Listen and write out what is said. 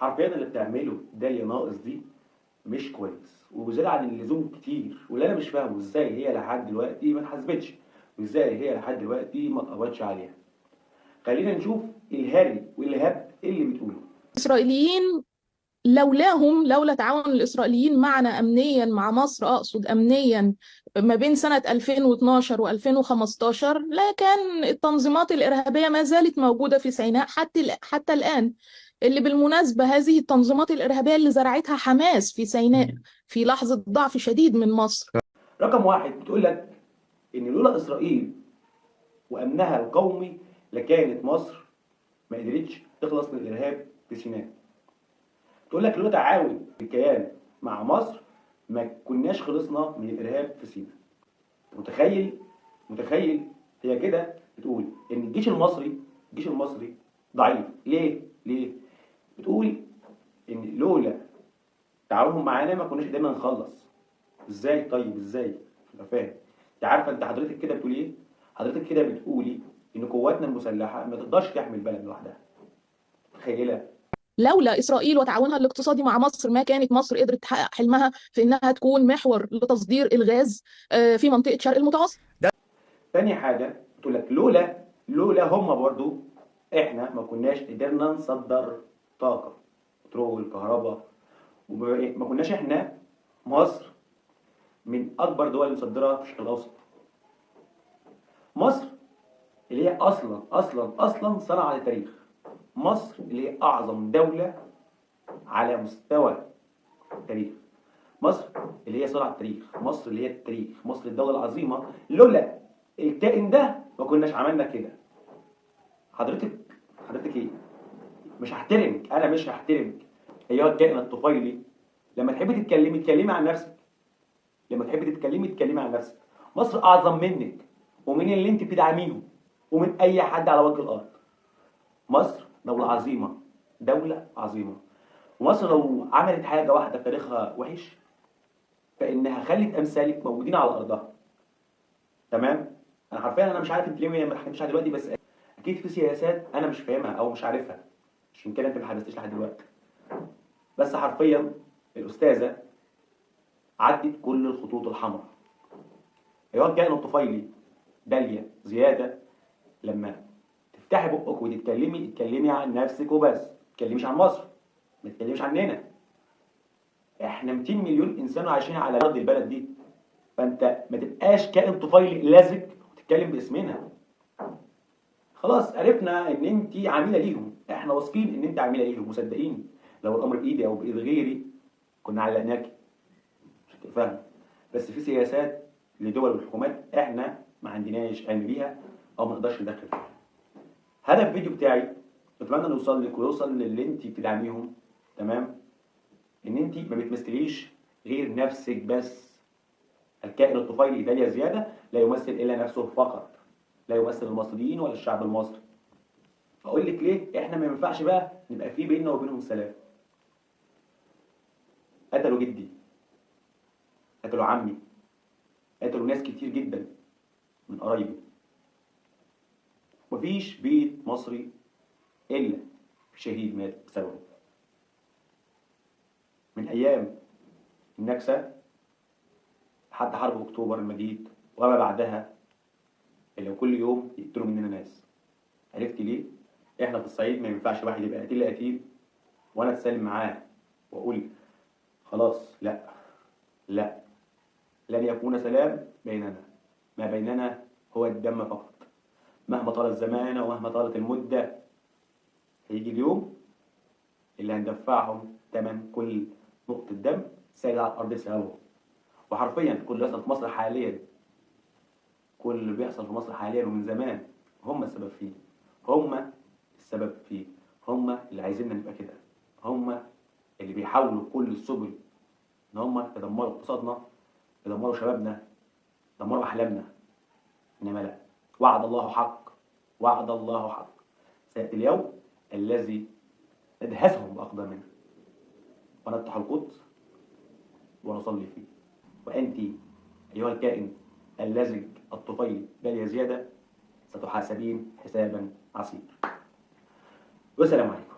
حرفيا اللي بتعمله داليا ناقص دي مش كويس وزيادة عن اللزوم كتير، واللي انا مش فاهمه ازاي هي لحد دلوقتي ما اتحاسبتش، وازاي هي لحد دلوقتي ما اتقبضش عليها. خلينا نشوف الهري والهبد اللي بتقوله. الإسرائيليين لولاهم، لولا تعاون الإسرائيليين معنا أمنيا، مع مصر أقصد أمنيا، ما بين سنة 2012 و2015 لا كان التنظيمات الإرهابية ما زالت موجودة في سيناء حتى الآن. اللي بالمناسبة هذه التنظيمات الإرهابية اللي زرعتها حماس في سيناء في لحظة ضعف شديد من مصر. رقم واحد بتقول لك إن لولا إسرائيل وأمنها القومي لكانت مصر ما قدرتش تخلص من الإرهاب في سيناء. تقول لك لولا تعاون الكيان مع مصر ما كناش خلصنا من الإرهاب في سيناء. متخيل هي كده بتقول إن الجيش المصري ضعيف. ليه؟ ليه؟ بتقول إن لولا تعاونهم معانا ما كناش قدرنا نخلص. إزاي طيب؟ إزاي؟ مش فاهم. أنت عارفة أنت حضرتك كده بتقول إيه؟ حضرتك كده بتقولي إن قواتنا المسلحة ما تقدرش تحمي البلد لوحدها. تخيلة. لولا إسرائيل وتعاونها الاقتصادي مع مصر ما كانت مصر قدرت تحقق حلمها في إنها تكون محور لتصدير الغاز في منطقة شرق المتوسط. تاني حاجة بتقول لك لولا هم برضو إحنا ما كناش قدرنا نصدر طاقة، بترول، كهرباء، وما كناش إحنا مصر من أكبر دول المصدرة في الشرق الأوسط. مصر اللي هي أصلا أصلا أصلا صنعت التاريخ. مصر اللي هي أعظم دولة على مستوى التاريخ. مصر اللي هي صنعت التاريخ، مصر اللي هي التاريخ، مصر الدولة العظيمة. لولا الكائن ده ما كناش عملنا كده. حضرتك إيه؟ مش هحترمك، أنا مش هحترمك أيها الكائن الطفيلي. لما تحبي تتكلمي اتكلمي عن نفسك. لما تحبي تتكلمي اتكلمي عن نفسك. مصر أعظم منك ومن اللي أنت بتدعميهم ومن أي حد على وجه الأرض. مصر دولة عظيمة، دولة عظيمة. ومصر لو عملت حاجة واحدة في تاريخها وحش فإنها خلت أمثالك موجودين على أرضها. تمام؟ أنا حرفيا أنا مش عارف أنت ليه ما اتحكمتش لحد دلوقتي، بس أكيد في سياسات أنا مش فاهمها أو مش عارفها، عشان كده أنت ما حبستيش لحد دلوقتي. بس حرفيا الأستاذة عدت كل الخطوط الحمراء. أيها الكائن الطفيلي داليا زيادة، لما تفتحي بقك وتتكلمي اتكلمي عن نفسك وبس، ما تتكلميش عن مصر، ما تتكلميش عننا. احنا 200 مليون انسان عايشين على ارض البلد دي، فانت ما تبقاش كائن طفيلي لازق وتتكلم باسمنا. خلاص عرفنا ان انت عميله ليهم، احنا واثقين ان انت عميله ليهم، وصدقيني لو الامر بايدي او بايد غيري كنا علقناكي. مش هتفهم. بس في سياسات لدول والحكومات احنا ما عندناش علم بيها او ما نقدرش ندخل فيها. هدف الفيديو بتاعي اتمنى انه يوصل لك ويوصل للي انت بتدعميهم، تمام؟ ان انت ما بتمثليش غير نفسك بس. الكائن الطفيلي داليا زيادة لا يمثل الا نفسه فقط، لا يمثل المصريين ولا الشعب المصري. اقول لك ليه احنا ما ينفعش بقى نبقى في بيننا وبينهم سلام. قتلوا جدي، قتلوا عمي، قتلوا ناس كتير جدا من قرايبي. مفيش بيت مصري إلا شهيد مات بسببه. من أيام النكسة لحد حرب أكتوبر المجيد وما بعدها، اللي كل يوم يقتلوا مننا ناس. عرفت ليه؟ إحنا في الصعيد ما ينفعش واحد يبقى قتيل لقتيل وأنا أتسلم معاه وأقول خلاص لا لا، لن يكون سلام بيننا، ما بيننا هو الدم فقط. مهما طال الزمان ومهما طالت المدة هيجي اليوم اللي هندفعهم ثمن كل نقطة دم سائلة على الأرض بسببهم. وحرفيا كل اللي بيحصل في مصر حاليا، كل اللي بيحصل في مصر حاليا ومن زمان هم السبب فيه، هم السبب فيه، هم اللي عايزيننا نبقى كده، هم اللي بيحاولوا بكل السبل إن هم يدمروا اقتصادنا، يدمروا شبابنا، يدمروا أحلامنا. إنما لا، وعد الله حق، وعد الله حق، سيأتي اليوم الذي ندهسهم بأقدامنا ونفتح القدس ونصلي فيه. وأنت أيها الكائن اللزج الطفيل داليا زيادة ستحاسبين حسابا عسير. والسلام عليكم.